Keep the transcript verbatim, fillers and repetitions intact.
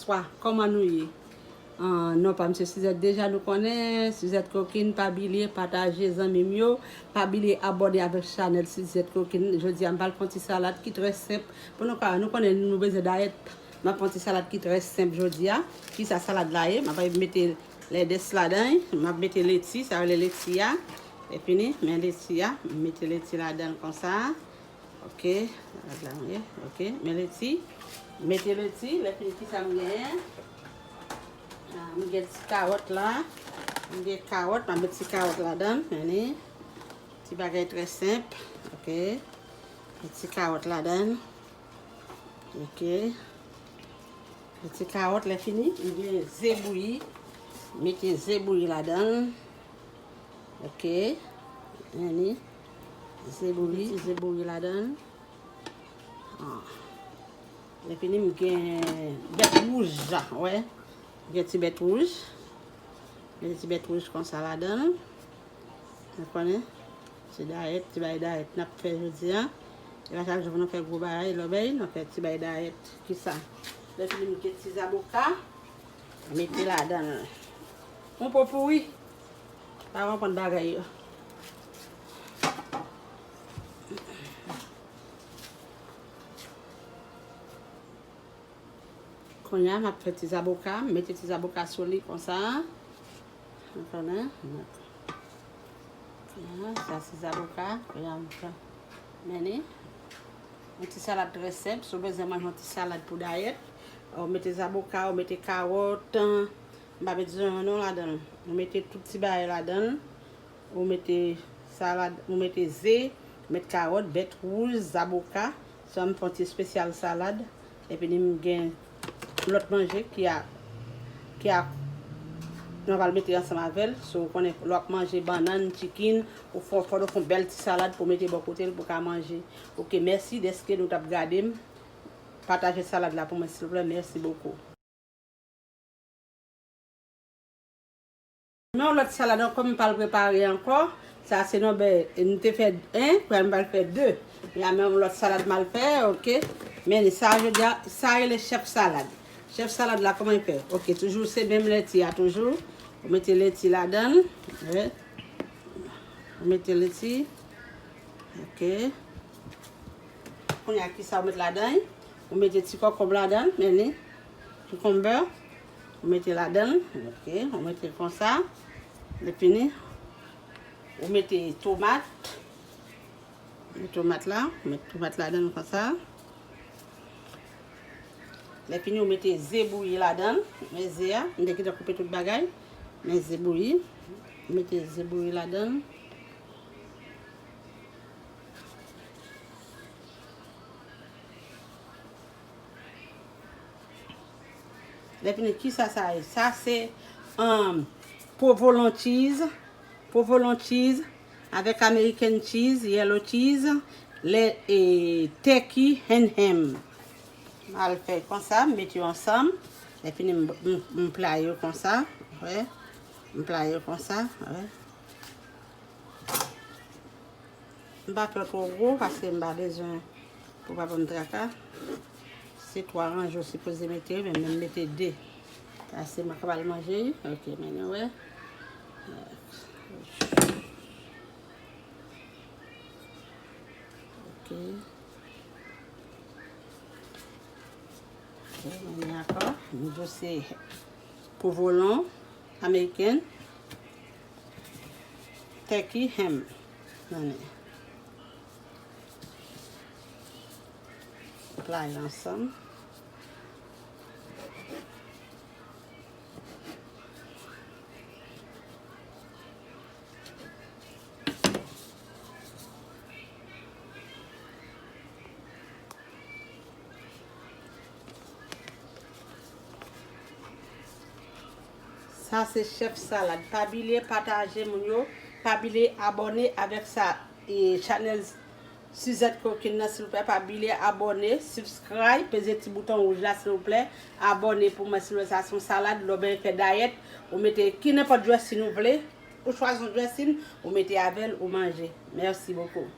Bonswa, kòman nou ye? Ah, non pa m se Suzette, deja nou konnen, Suzette Coquin, pa bliye pataje zanmi m yo, pa bliye abòne avèk chanèl Suzette Coquin. Jodi a m pral fè yon ti salad ki trè senp. Pou nou ka, nou konnen nou bezwen dayèt. M ap fè yon ti salad ki trè senp jodi a. Kisa salad la ye? M ap mete lèdès ladan, m ap mete leti, sa rele leti a. Lè fini, men leti a, m mete leti ladan konsa. Ok, salad la, wi, ok, men leti. Mete leti, lè fini kisa m genyen? Ah, m gen ti kawòt la. M gen kawòt, m ap met ti kawòt ladan, men li. Ti bagay trè senp, ok. Met ti kawòt ladan. Ok. Met ti kawòt, lè fini, m gen ze bouyi. Mete ze bouyi ladan. Ok. Men li. Ze bouyi, ze bouyi ladan. Ah. Lè fini, m gen bèt wouj, wè. M gen ti bèt wouj. M gen ti bèt wouj konsa ladan. Ou konnen? Ti dayèt, ti bagay dayèt n ap fè jodi a. E pa chak jou pou nou fè gwo bagay, lòbèy, nou fè ti bagay dayèt. Kisa? Lè fini, m gen ti zaboka. Mete ladan. Yon popouri. Pa konprann bagay yo. Kounye a, m ap fè ti zaboka. M mete ti zaboka sou li konsa. Ou konnen? Kounye a, sa se zaboka. Kounye a, m fè. Men li. Yon ti salad trè senp. Si w bezwen manje yon ti salad pou dayèt, ou mete zaboka, ou mete kawòt. M pa met zonyon non ladan l. Ou mete tout ti bagay ladan l. Ou mete salad, ou mete ze, ou met kawòt, bèt wouj, zaboka. Sa m fè yon ti espesyal salad. Epi li m gen lòt manje ki a, ki a, nou pral mete ansanm avè l. So, ou konnen lè w ap manje bannann, chicken, ou fò, fò w fè yon bèl ti salad pou mete bò kote l pou w ka manje. Ok, mèsi dèske nou t ap gade m. Pataje salad la pou mwen, silvouplè. Mèsi bokou. Men yon lòt salad ankò, m pral prepare ankò. Sa se nonbè, m te fè en, kounye a m pral fè de. Ya, men yon lòt salad m al fè, ok. Men sa, jodi a, sa rele chèf salad. Chèf salad la, kòman l fè? Ok, toujou se menm leti a, toujou. Ou mete leti ladan l. Wi. Ou mete leti. Ok. Kounye a, kisa ou met ladan l? Ou mete ti kòkòb ladan l, men li. Cucumber. Ou mete ladan l. Ok. Ou mete konsa. Lè fini, ou mete tomat. Ou met tomat la. Ou met tomat ladan l konsa. Lè fini, ou mete ze bouyi ladan l. Men ze a, m te gentan koupe tout bagay. Men ze bouyi. Ou mete ze bouyi ladan l. Lè fini, kisa sa ye? Sa se, um, provolone cheese. Provolone cheese avèk American cheese, yellow cheese, lè, e, turkey and ham. M al fè konsa, m mete yo ansanm. Lè fini, m, m, m playe yo konsa. Wè. M playe yo konsa. Wè. M pa fè twò gwo paske m pa bezwen pou pa ban m traka. Se twa ranje w sipoze mete, men m mete de. Ase m ka ba l manje, wi. Ok, men nou wè. Ok. Ok, men ankò. M jwe se provolone ameriken. Turkey ham. Ann playe ansanm. Sa se chèf salad. Pa bliye pataje moun yo. Pa bliye abòne avèk sa, e, chanèl Suzette Coquin nan, silvouplè. Pa bliye abòne, subscribe, peze ti bouton wouj la, silvouplè. Abòne pou mwen, silvouplè. Sa se yon salad, lè w bezwen fè dayèt, ou mete ki nenpòt dressing ou vle. Ou chwazi yon dressing, ou mete avè l, ou manje. Mèsi bokou.